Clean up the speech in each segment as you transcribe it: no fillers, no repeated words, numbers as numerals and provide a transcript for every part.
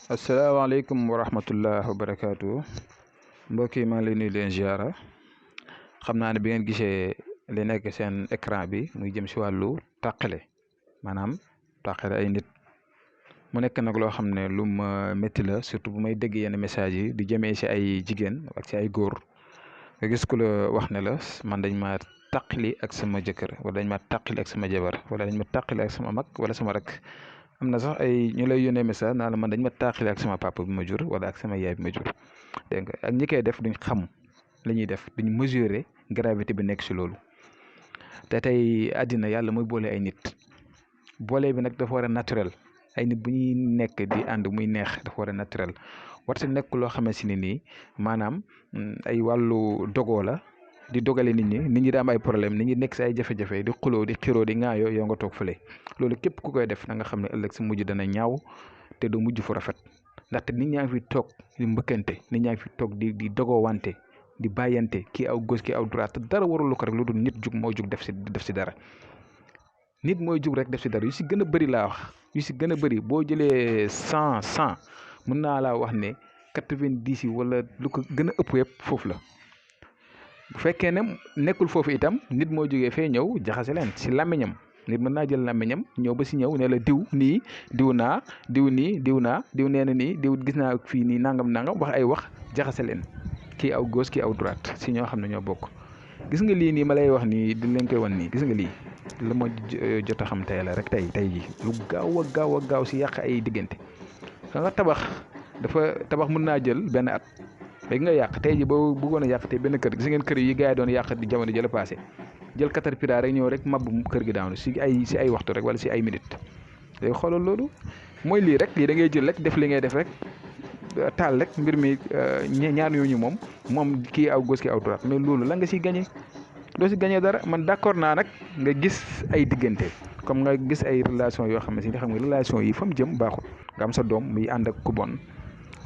asalaamaaleykum wa rahmatullah wa barakaatu mbokk yi maa ngi leen di leen ziara xam naa ne bi ngeen gisee li nekk seen écran bi muy jëm si wàllu tàqale maanaam tàqale ay nit mu nekk nag loo xam ne lu ma métti la surtout bu may dégg yenn message yi di jëmee si ay jigéen ak si ay góor nga gis ku la wax ne la man dañ ma tàqali ak sama jëkkër wala dañ ma tàqali ak sama jabar wala dañ ma tàqali ak sama mag wala sama rak am na sax ay ñu lay yónnee message naa la man dañ ma taaxile ak sama papa bi ma jur wala ak sama yaay bi ma jur dégg nga ak ñi koy def duñ xam li ñuy def duñ mesurer gravité bi nekk si loolu te tey àddina yàlla mooy boole ay nit boole bi nag dafa war a naturel ay nit bu ñuy nekk di ànd muy neex dafa war a naturel warta nekk loo xamante ni nii maanaam ay wàllu dogoo la di dogale nit ñi da am ay problème nit ñi nekk si ay jafe-jafe di xuloo di xiroo di ŋaayoo yow nga toog fële loolu képp ku koy def na nga xam ne ëllëg si mujj dana ñaaw te du mujj fu rafet ndaxte nit ñaa ngi fi toog di mbëkkante nit ñaa ngi fi toog di dogoo wante di bàyyante kii aw gauche kii aw droite te dara warulu ko rek lu dul nit jug moo jug def si dara nit mooy jug rek def si dara yu si gën a bëri laa wax yu si gën a bëri boo jëlee 100 mën naa laa wax ne 90 yi wala lu ko gën a ëpp yëpp foofu la bu fekkee ne nekkul foofu itam nit moo jógee fee ñëw jaxase leen si làmmiñam nit mën naa jël làmmiñam ñëw ba si ñëw ne la diw nii diw naa diw nii diw naa diw nee na nii diw gis naa fii nii nangam wax ay wax jaxase leen kii aw gauche kii aw droite si ñoo xam ne ñoo bokk gis nga lii nii ma lay wax nii di leen koy wan nii gis nga lii la ma jot a xam tey la rek tey ji lu gaaw si yàq ay diggante nga tabax mën naa jël benn at léegi nga yàq tey ji boo bëggoon a yàq tey benn kër gis ngeen kër yi gars yi doon yàq di jamono jëla passé jël caterpillar rek ñëw rek mabbu kër gi daanu si ay waxtu rek wala si ay minutes léegi xoolal loolu mooy lii rek lii da ngay jël rek def li ngay def rek taal rek mbir mi ñaar ñooñu moom kii aw gauche kii aw droite mais loolu la nga siy gagné doo si gagné dara man d'accord naa nag nga gis ay diggante comme nga gis ay relation yoo xam ne si xam nga relation yi fa mu jëm baaxul nga am sa doom muy ànd ak ku bon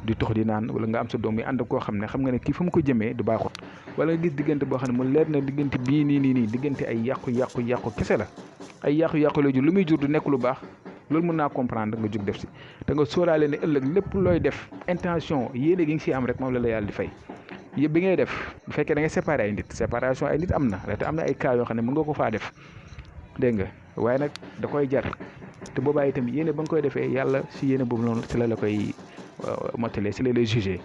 di tox di naan wala nga am sa doom yi ànd ak koo xam ne xam nga ne kii fa mu ko jëmee du baaxut wala nga gis diggante boo xam ne mu leer na diggante bii nii diggante ay yàqu kese la ay yàqu lay jur lu muy jur du nekk lu baax loolu mën naa comprendre nga jóg def si te nga sóoraale ne ëllëg lépp looy def intention yéene gi nga siy am rek moom la yàlla di fay yëpp bi ngay def bu fekkee da ngay séparer ay nit séparation ay nit am na te am na ay cas yoo xam ne mën nga ko faa def dégg nga waaye nag da koy jar te boobaa itam yéene ba nga koy defee yàlla si yéene boobu noonu si la koy mottale si la lay jugé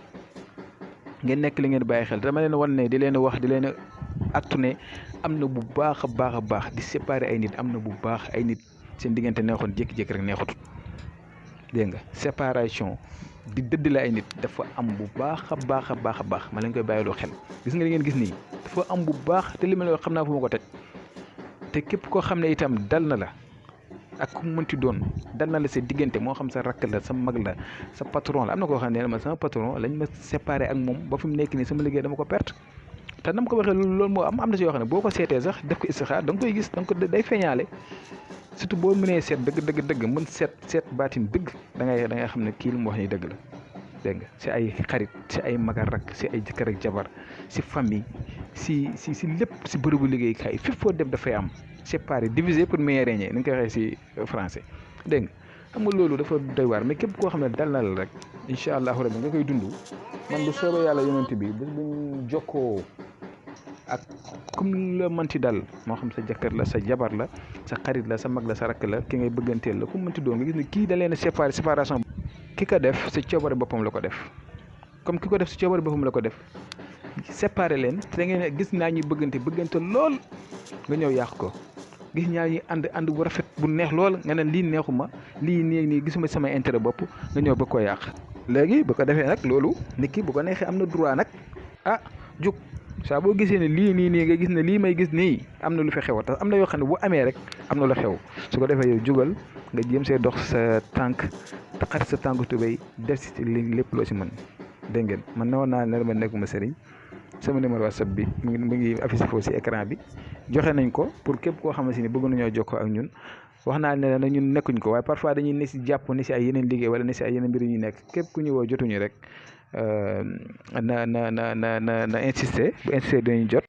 ngeen nekk li ngeen bàyyi xel dama leen wan ne di leen wax di leen attu ne am na bu baax a baax di séparer ay nit am na bu baax ay nit seen diggante neexoon jékki-jékki rek neexutut dégg nga séparation di dëdd la ay nit dafa am bu baax a baax ma leen koy bàyyiloo xel gis nga li ngeen gis nii dafa am bu baax te li ma leen wax xam naa fu ma ko teg te képp koo xam ne itam dal na la ak ku mu mënti doon dal na la sa diggante moo xam sa rakk la sa mag la sa patron la am na koo xam ne ma sama patron lañ ma séparé ak moom ba fi mu nekk nii sama liggéey dama ko perte te nam ko waxee loolu moo am na si yoo xam ne boo ko seetee sax def ko istixaar da nga koy gis donc day feeñaale surtout boo mënee seet dëgg mën seet baatin dëgg da ngay xam ne kii lu mu wax nii dëgg la dégg nga si ay xarit si ay magar rak si ay jëkkër ak jabar si famille si lépp si bërëbu liggéeykaay fépp foo dem dafay am séparé diviser pour mieux régner ni nga koy waxee si français dégg nga xam nga loolu dafa doy waar mais képp koo xam ne dal na la rek incha allahu rabbi nga koy dund man bu soobee yàlla yonent bi bés buñ jokkoo ak comme la mënti dal moo xam sa jëkkër la sa jabar la sa xarit la sa mag la sa rakk la ki ngay bëgganteel la ku mënti doon nga gis ne kii da leen a séparation ki ko def sa coobare boppam la ko def comme ki ko def sa coobare boppam la ko def séparé leen te da ngeen gis naa ñuy bëggante lool nga ñëw yàq ko gis ñaa ñuy ànd bu rafet bu neex lool nga ne lii neexuma lii nii gisuma sama intérêt bopp nga ñëw ba ko yàq léegi bu ko defee nag loolu nit ki bu ko neexee am na droit nag jug saa boo gisee ne lii nii nga gis ne lii may gis nii am na lu fi xew tax am na yoo xam ne bu amee rek am na lu xew su ko defee yow jugal nga jéem see dox sa tànk taxat sa tànk tubéy def si lépp loo si mën dégg ngeen man ne woon naa ne ma nekkuma sëriñ sama numéro WhatsApp bi mu ngi affiché foofu si écran bi joxe nañ ko pour képp koo xamante ni bëgg nañoo jokkoo ak ñun wax naa ne na ñun nekkuñ ko waaye parfois dañuy ne si jàpp ne si ay yeneen liggéey wala ne si ay yeneen mbir yu ñu nekk képp ku ñu woo jotuñu rek na insister bu insister dinañ jot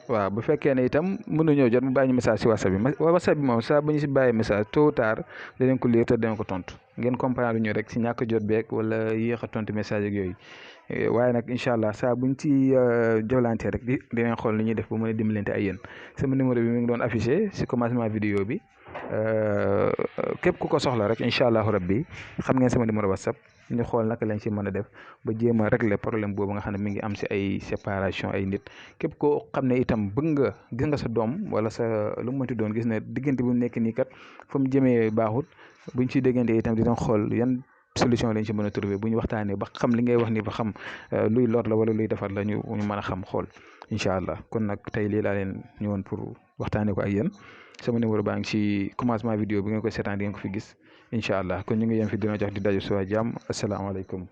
waaw bu fekkee ne itam mënuñoo jot mu bàyyi ñu message si whatsapp bi whatsapp bi moom saa bu ñu si bàyyi message tôt ou tard dinañ ko lire te dinañ ko tontu ngeen comprendre ñu rek si ñàkk jot beeg wala yéex a tontu message ak yooyu waaye nag incha allah saa buñ ci jolante rek dinañ xool ni ñuy def ba mën a dimbalante ay yéen sama numéro bi mi ngi doon affiché si commencement vidéo bi képp ku ko soxla rek incha allahu rabbi xam ngeen sama numéro whatsapp ñu xool naka lañ ci mën a def ba jéem a régler problème boobu nga xam ne mi ngi am si ay séparation ay nit képp koo xam ne itam bëgg nga gis nga sa doom wala sa lu mu mënti doon gis ne diggante bu nekk nii kat fa mu jëmee baaxut buñ ci déggante itam dinañ xool yan solution lañ ci mën a trouver bu ñu waxtaanee ba xam li ngay wax ni ba xam luy lor la wala luy defar la ñu mën a xam xool incha allah kon nag tey lii laa leen ñëwoon pour waxtaanee ko ak yéen sama numéro baa ngi ci commencement vidéo bi ngeen koy seetaan di ngeen ko fi gis incha allah kon ñu ngi yem fi dina jox di daje soo jàmm asalaamaaleykum